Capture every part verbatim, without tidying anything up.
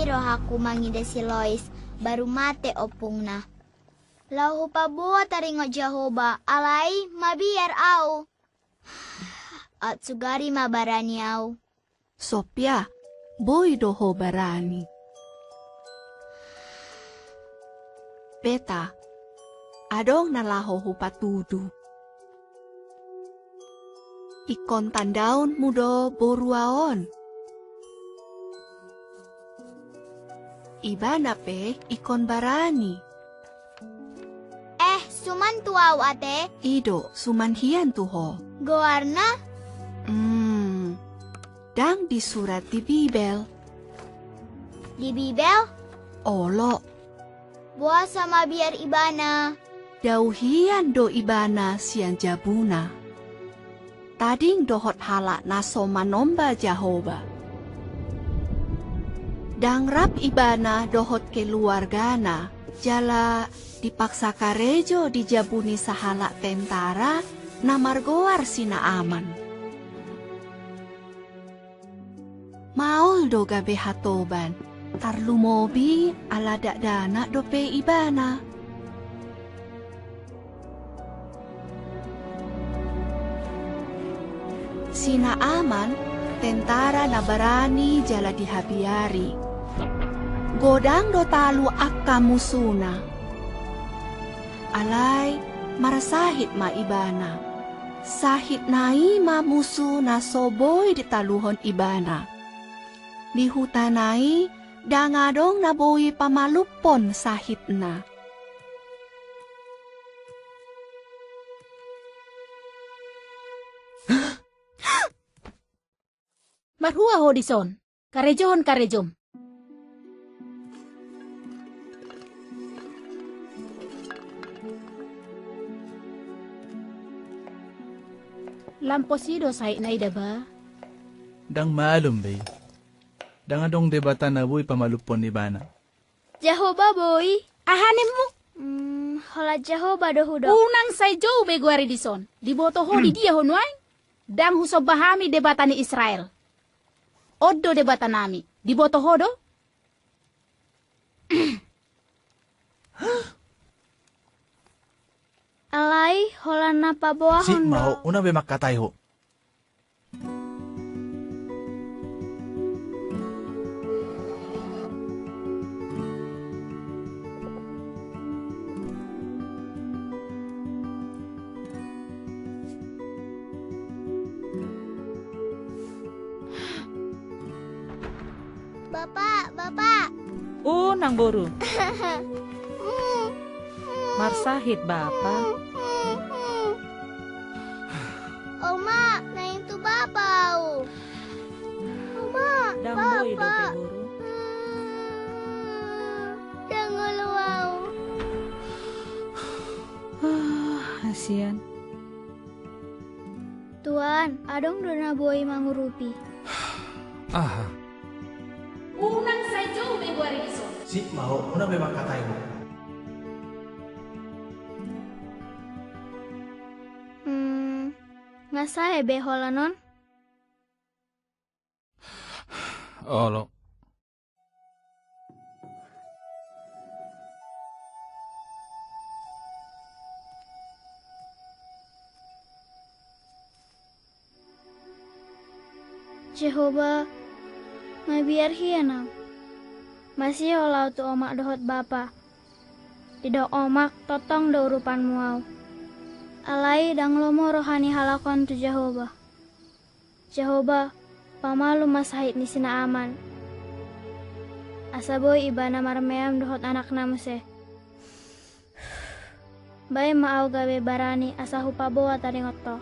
rohangku mangida si Lois, baru mate ompungna. Laho hupaboa taringot Jahowa, alai mabiar au. Aut sugari ma barani au. Sopia, boi do ho barani. Peta, adong na laho hupatudu. Ingkon tandaonmu do borua on. Ibana pe ingkon barani. Eh, suman tu au ate? I do, suman hian tu ho. Goarna? Hmm, ndang disurat di Bibel. Di Bibel? Olo. Boasa mabiar ibana? Dao hian do ibana sian jabuna. Tading dohot halak na so manomba Jahowa. Ndang rap ibana dohot keluargana, jala dipaksa karejo di jabu ni sahalak tentara na margoar si Naaman. Maol do gabe hatoban, tarlumobi ala dakdanak dope ibana. Si Naaman tentara na barani jala dihabiari. Godang do talu angka musuna. Alai marsahit ma ibana. Sahitna i ma musu na so boi ditaluhon ibana. Di hutana i ndang adong na boi pamalumhon sahitna. Marhua ho dison, karejohon karejom. Lam pos i do sahitna i da ba? Ndang malum be i. Ndang adong debata na boi pamalumhon ibana. Jahowa boi. Aha ninmu? Hmm, holan Jahowa do hudok. Unang sai jou be goari dison. Diboto ho di dia ho nuaeng? Ndang husomba hami debata ni Israel. On do debatanami. Diboto ho do? Alai holan na paboahon do. Sip ma ho, unang be mangkatai ho. Bapa, bapa. Unang boru. Marsahit bapa. Oma, naeng tu bapa au. Oma, bapa. Ndang boi dope boru. Ndang olo au. Hasian. Tuan, adong do na boi mangurupi. Aha? Unang sai jou be goari dison. Sip ma ho, unang be mangkatai ho. Hmm, nga sae be holan on? Olo. Jahowa, mabiar hian au. Masiol au tu omak dohot bapa. Didok omak, tongtong do urupanmu au. Alai ndang lomo roha ni halak on tu Jahowa. Jahowa, pamalum ma sahit ni si Naaman. Asa boi ibana marmeam dohot anakna muse. Baen ma au gabe barani asa hupaboa taringot ho.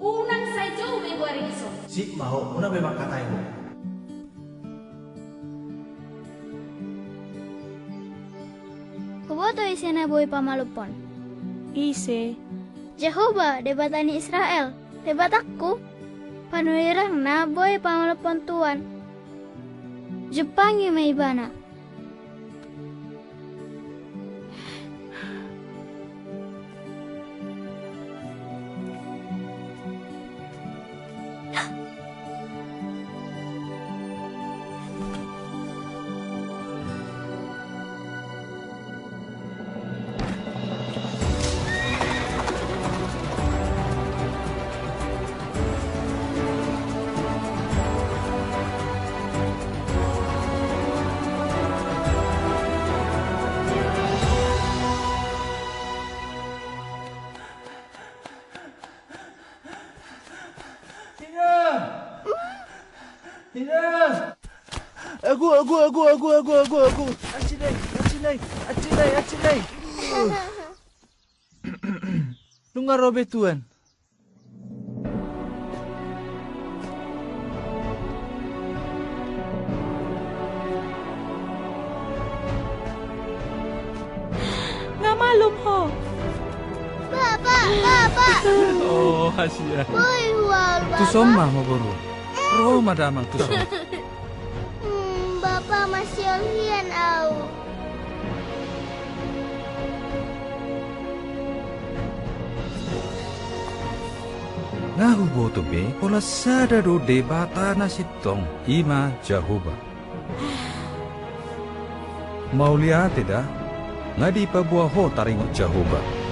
Unang sai jou be goari dison. Sip ma ho, unang be mangkatai ho. Huboto ise na boi pamalumhon. Ise? Jahowa, Debata ni Israel, Debatangku. Panurirangna boi pangolophon Tuhan. Jumpangi ma ibana. Inang! Inang! Agu, agu, agu, agu, agu, agu, agu. Ancilai, ancilai, ancilai, ancilai. Nunga ro be tuan. Nga malum ho. Bapa, bapa. Oh, hasia. Boi huaol bapa. Tuson ma ho boru. Ro ma damang tuson. Hmm, bapa masiol hian au. Nga huboto be, pola sada do Debata na sintong, i ma Jahowa. Mauliate da, nga dipaboa ho taringot Jahowa.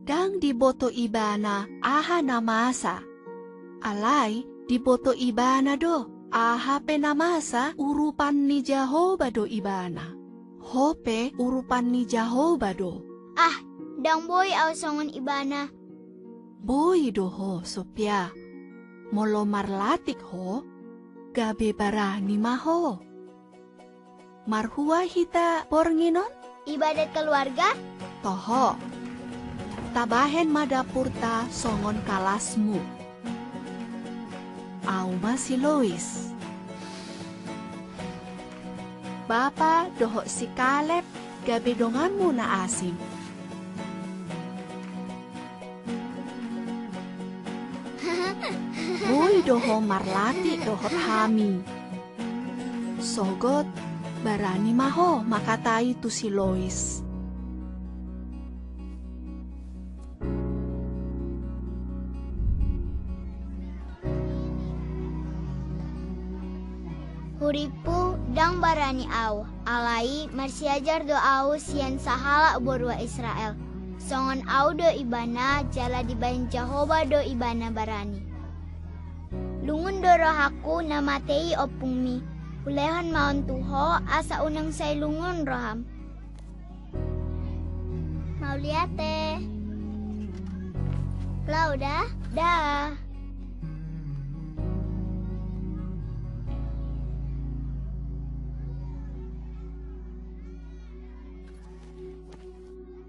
Ndang diboto ibana aha na masa. Alai diboto ibana do, aha pe na masa urupan ni Jahowa do ibana. Ho pe urupan ni Jahowa do. Ah, ndang boi au songon ibana. Boi do ho, Sopia. Molo marlatik ho, gabe barani ma ho. Marhua hita borngin on? Ibadat keluarga? Toho. Tabahen ma dapurta songon kalasmu. Au ma si Lois. Bapa dohot si Kaleb gabe donganmu na asing. Boi do ho marlatik dohot hami. Sogot, barani ma ho mangkatai tu si Lois. Hurippu ndang barani au, alai marsiajar do au sian sahalak borua Israel. Songon au do ibana, jala dibahen Jahowa do ibana barani. Lungun do rohangku na matei ompungmi. Hulehon ma on tu ho, asa unang sai lungun roham. Mauliate. Lao da? Da.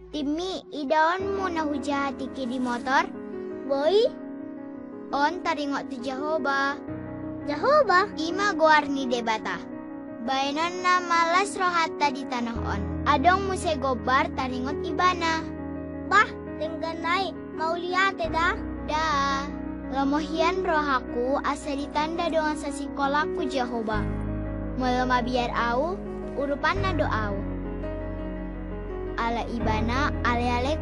Timmi, idaonmu na hujaha tingki di motor? Boi. On taringot tu Jahowa. Jahowa? I ma goar ni Debata. Bahenonna ma las rohanta di tanoh on. Adong muse gombar taringot ibana. Bah, denggan nai, mauliate da. Da. Lomo hian rohangku asa ditanda dongan sasingkolangku Jahowa. Molo mabiar au, urupanna do au. Ala ibana, aleale